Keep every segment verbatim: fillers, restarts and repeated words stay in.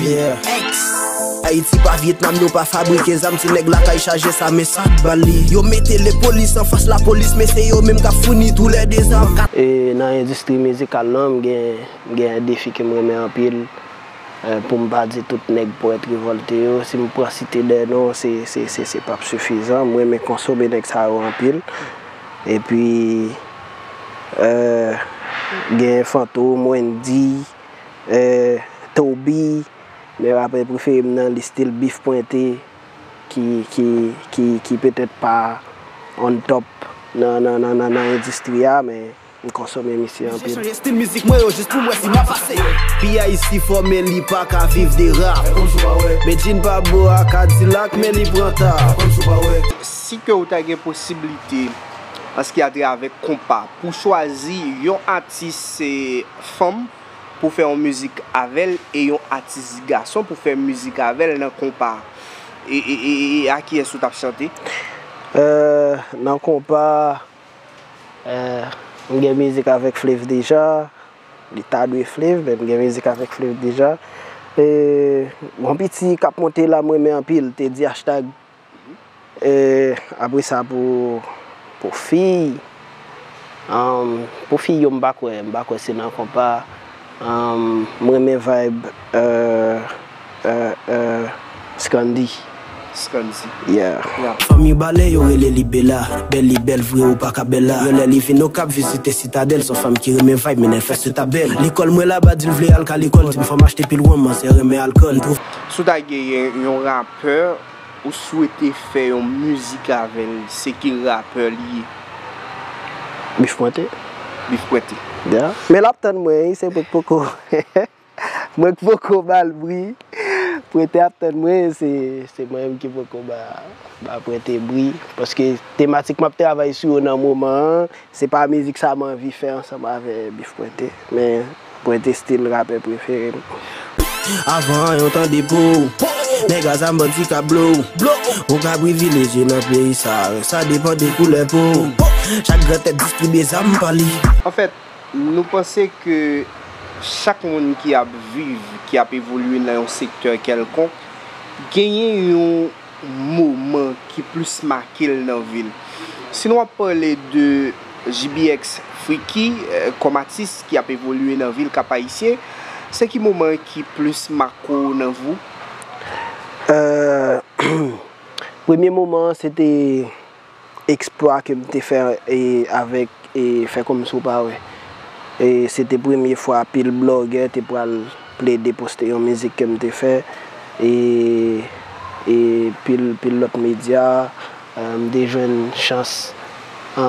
Yeah. Ayiti pa Vietnam, nou pa fabrike zam. Ti nèg lakay chaje sa, men sa k bal li. Yo mete lepolis anfas lapolis, men se yo menm k ap founi tou lè de zam. E nan endistri mizikal lan, m gen, m gen defi ke m renmen anpil. Eh, pou m pa di tout nèg pwèt revòlte yo, si m pran site de non, se, se, se, se p ap sifizan. M renmen konsome nèg sa yo anpil. Epi, eh, gen Fantom, Wendy, eh, Toby, men rapè prefere m nan li still Beef Pwente, ki, ki, ki, ki petèt pa on top nan, nan, nan, nan, nan endistri a, men m konsome misye anpil. Chanje stil mizik mwen yo jis pou m wè si m ap pase. P I C fò men li pa ka viv de rap. Medjin pa bo a Kadilak men li pran ta. Si ke ou ta gen posiblite, an se ki a trait avèk konpa, pou chwazi yon atis, eh, fanm pou fè yon mizik avè l e yon atis gason pou fè mizik avè l nan konpa, e, e, e, e a kiyès ou t ap chante? Eh, nan konpa, eh, m gen mizik avèk Flave deja. Li ta dwe Flave, men m gen mizik avèk Flave deja. E, gon piti k ap monte la, m renmen anpil, te di hashtag. E, apre sa, pou, pou fi, um, pou fi yo, m pa kwè, m pa kwè se nan konpa. Um, m renmen vibe, euh, euh, euh, Scandy. Scandy. Yeah. Yeah. Fanmi Bale, yo rele li Bella. Bèl li bèl vre, ou pa ka bèl la. Yon lè li vin Okap vizite Sitadèl, se yon fanm ki renmen vibe, mennen l fè se ta bèl. Lekòl mwen laba, di l vle al ka lekòl, di m fò m achte pil wonm, manzè renmen alkòl. Si w ta genyen yon rapè ou swete fè yon mizik avè l, se ki rapè li ye? Beef Pwente. Beef Pwente. Yeah. Men l ap tann mwen, wi, se mwen k poko. Mwen k poko ba l bri. Pwente ap tann mwen, se, se mwen menm ki poko ba, ba Pwente bri. Paske tematik m ap travay sou yo nan moman an, se pa mizik sa m anvi fè ansanm avè Beef Pwente. Men Pwente still rapè prefere m. Avan yon tan depo, nèg a zam bandi ka blow. Ou ka privilejye nan peyi sa, sa depann de koulè po. Chak grantèt distribye zam pa li. Anfèt, nou panse ke chak moun ki ap viv, ki ap evolye nan yon sektè kèlkonk, genyen yon moman ki plis make l nan vi l. Si nou ap pale de J B X Freaky, eh, kòm atis ki ap evolye nan vil Kap Ayisyen, se ki moman ki plis make w nan vi w? Euh, premye moman an, se te eksplwa ke m te fè, e, avèk, e, Fè Kòmsi W Pa Wè. E se te premye fwa pil blogè te pral plede poste yon mizik ke m te fè. E, e pil, pil lòt medya, e, m te jwenn chans, e,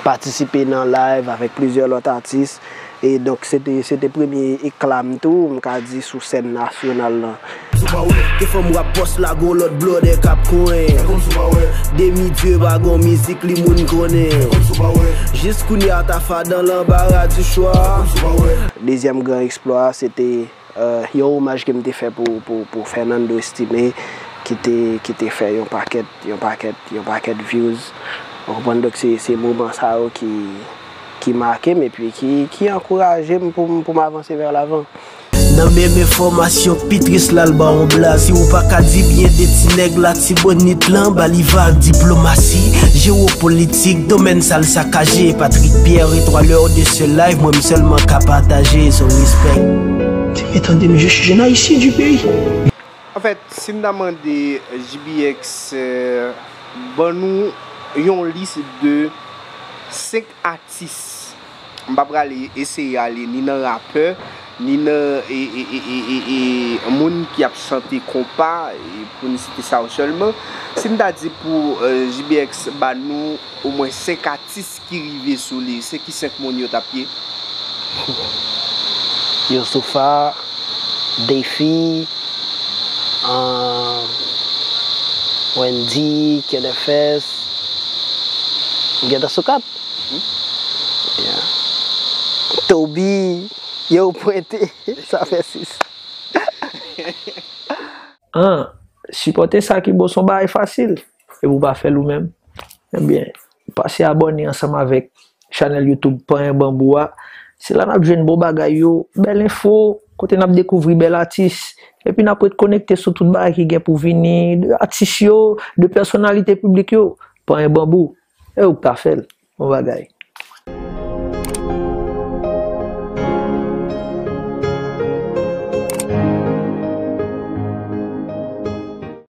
patisipe nan live avèk plizyè lòt atis. E donk, se te, se te premye ekla m tou, m ka di, sou sèn nasyonal lan. Gen fanm w ap pòs la, gon lòt blòdè k ap konyen. Demi Dye pa gon mizik li moun konnen. Jis kounye a, Tafa dans l'embarras du choix. Dezyèm gran eksplwa a, se te, euh, yon omaj ke m te fè pou, pou, pou Fernando Estimé, ki te, ki te fè yon pakèt, yon pakèt, yon pakèt views. Ou konprann? Donk, se, se moman sa yo ki, ki make m epi ki, ki ankouraje m pou m, pou m avanse vè lavan. Nan menm enfòmasyon, Pitris la l ba w yon blaz. Si w pa ka di byen de ti nèg Latibonit lan, ba li vag diplomasi, jewopolitik, domèn sa l sakaje. Patrick Pierre, étoileur de ce live, mwen m sèlman ka pataje, so respect. Ti men tande m jis jèn ayisyen du pays. Anfèt, si m ta mande J B X, euh, ban nou yon lis de senk atis, m pa prale eseye ale ni nan rapè, ni nan, e, e, e, e, e, e, moun ki ap chante konpa, e, pou n site sa yo sèlman. Si m ta di pou, euh, J B X ba nou omwen senk atis ki rive sou li, se ki senk moun yo t ap ye? Youssoupha, Dayfi, ahn, Wendy, Kenefès, m gentan sou kat. Yeah. Toby, yo pwente, sa fè sis. An, sipòte sa ki bon, se yon bagay fasil. Epi w pa fè l ou menm. Ebyen, pase abòne ansanm avèk chanèl YouTube Panyen Banbou a. Se la n ap jwenn bon bagay yo, bèl enfo, kote n ap dekouvri bèl atis, epi n ap ret konekte sou tout bagay ki gen pou vini, de atis yo, de pèsonalite piblik yo. Panyen banbou, e ou k ta fè l, bon bagay.